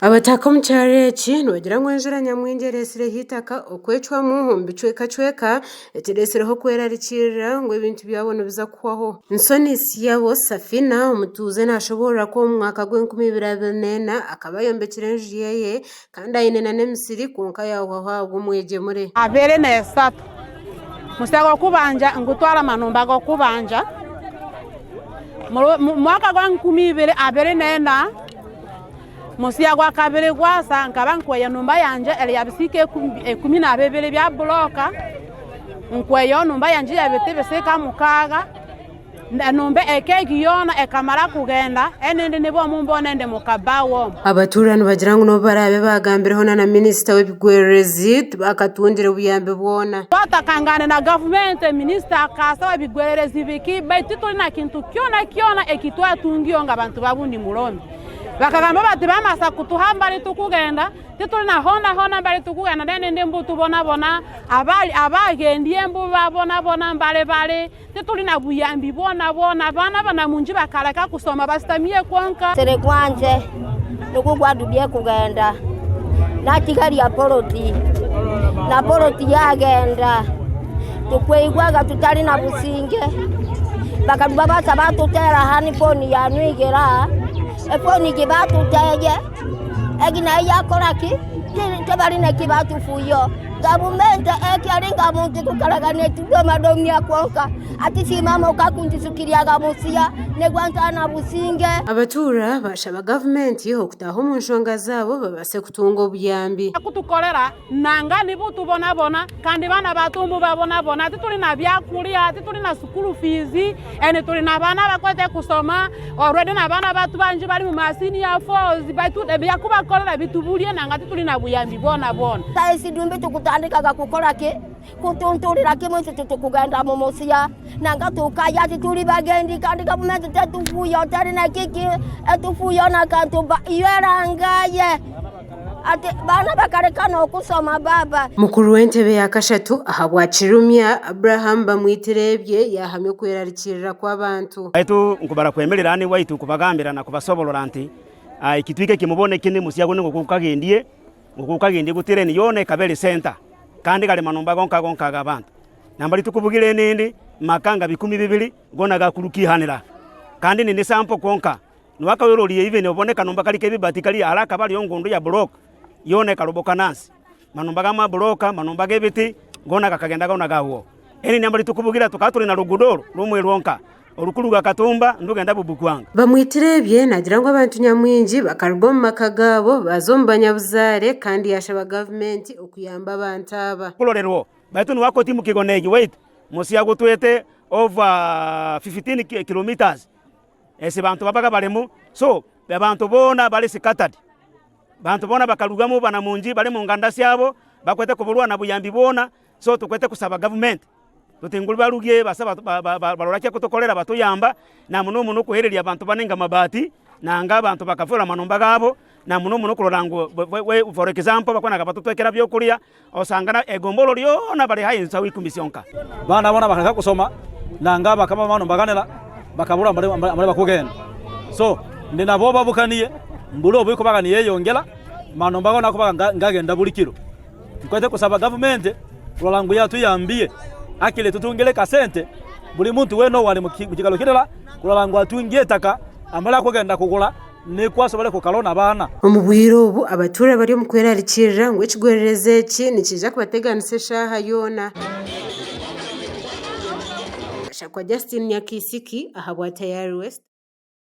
Abataka omu kyaro eki nibagira ngu enjura nyamwingi eretsireho eitaka okwecwamu omu bicwekacweka ekiretsireho okwerarikirira ngu ebintu byabo nibiza kuhwaho. Nsonisiabo Safina omutuuze nashoboorora ku omu mwaka gw'enkumi ibiri abiri n'ena akaba ayombekire enju ye kandi aine n'emisiri kwonka yaahwaho ahabw'omwegyemure. Abiri n'esatu Musya g'okubanja ngutwara amanumba g'okubanja mu mwaka gwa 2024 musya gwa kabiri gwasa nkaba nkweya enumba yangye eri ya bisiika 12 bya bulooka nkweya enumba yangye ya biti bisiika mukaaga. Enumba eka egi yoona ekamara kugenda, enindi nibwo omu mbona endi mukabawo omu. Abatuura nibagira ngu n'obu baraabe baagambireho na na minisita w'ebigwererezi tibakatungire buyambi bwona. Twatakangane na gavumenti, minisita akaasa ow'ebigwererezi biki baitu tituri na kintu kyona kyona eki twatungireho nk'abantu ba Bundi Muromi. Bakagamba bati bamasa kutuha mbari tukugenda. Tituri na hoona hoona mbari tukugenda then ndi mbu tubonabona, abari abagendie mbu babonabona mbari bari. Tituri na buyambi bwonabwona. Abaana abanamungi bakareka kusoma basitamiye kwonka. Musiri gwangye nigwo gwadubye kugenda natigaria poloti na poloti yagenda tukweigwaga tutari na businge bakaruga baza batutera hanu efoni yanwigira efoni egi batuteye egi nayo yakora ki tibari neki batufuyo. Gavumenti eki eri nka muntu kukaraga netudomadomia kwonka ati simama okakunjisukiriaga busia nigwo ntaana businge. Abatuura baashaba gavumenti okutaaha omu nshonga zaabo babaase kutunga obuyambi. Kutukorera nanga nibu tubonabona kandi baana batu mbubabonabona tituri na byakurya tituri na sukuru fiizi and turi na baana abakwete kusoma already na baana batu bangi bari mu ma senior fours baitu ebyakubakorera bituburye nanga tituri na buyambi bwona bwona. Saisi dumbi tukutandikaga kukora ki? Kutunturira kimwe itwe titukugenda mu musya nanga tukaya tituri bagendi kandi gavumenti tetufuyo teri na kiki etufuyo na kantu ba iyo erangaye ati baana bakareka n'okusoma baba. Mukuru w'entebe ya kashatu ahabwa Kirumya, Abraham Bamwitireebye yaahamya okwerarikirira kw'abantu. Baitu nkubara kwemerera hanu waitu kubagambira na kubasoborora nti ekitwika eki mubona eki ni musya gunu ngoku gukagendie ngoku gukagendie gutire eni yoona ekaba eri center kandi gari manumba gonka gonka ag'abantu. Nambari tukubugire enindi maka nga bikumi bibiri gona gakurukihanira kandi ni ni sample kwonka. Niwakaweroria even obone kanumba kari k'ebibati kari hare akaba ariyo ngundu ya block yoona ekaroboka nansi. Manumba g'amabulooka, manumba g'ebiti goona gakagenda goona gahwaho. Eri nambari tukubugira tukaba turi na rugudo oru rumwe rwonka orukuruga Katumba ndugenda Bubukwanga. Bamwitireebye naagira ngu abantu nyamwingi bakaruga omu maka gaabo baaza omu banyabuzaare kandi yaashaba gavumenti okuyamba abantu aba. Kurorerwa baitu niwakoti mukigona egi waitu musi agutwete over 15 kilometres esi bantu babaga barimu so abantu boona bari scattered. Bantu boona bakarugamu banamungi bari mu nganda syabo bakwete kuburwa na buyambi bwona so tukwete kusaba gavumenti tuti ngu barugye basa barore ekyokutukorera batuyamba na muno muno kuhereria abantu bane nka amabati nanga abantu bakafurwa amanumba gabo na muno muno kurora ngu for example bakwenda batutwekera byokurya osanga egombolo ryona bari haihi nsaho ikumi syonka. Baana boona bakareka kusoma nanga bakaba baba nibaganira bakabura mbari bakugenda so ndi nabo babukaniye mbura obu ekubaga neyeyongera manumba goona kubaga ngagenda buri kiro. Nkwete kusaba gavumenti kurora ngu yatuyambiye hakiri tutungire kasente buri muntu weena owari mukikaro kirira kurora ngu atungire eitaka amare akugenda kugura nikwo asobore kukaraho n'abaana. Omu bwire obu, abatuura bari omu kwerarikirira ngu ekigwererezi eki nikiija kubateganisa eshaaha yoona. Gashakwa Justine Nyakaisiki ahabwa Tayari West.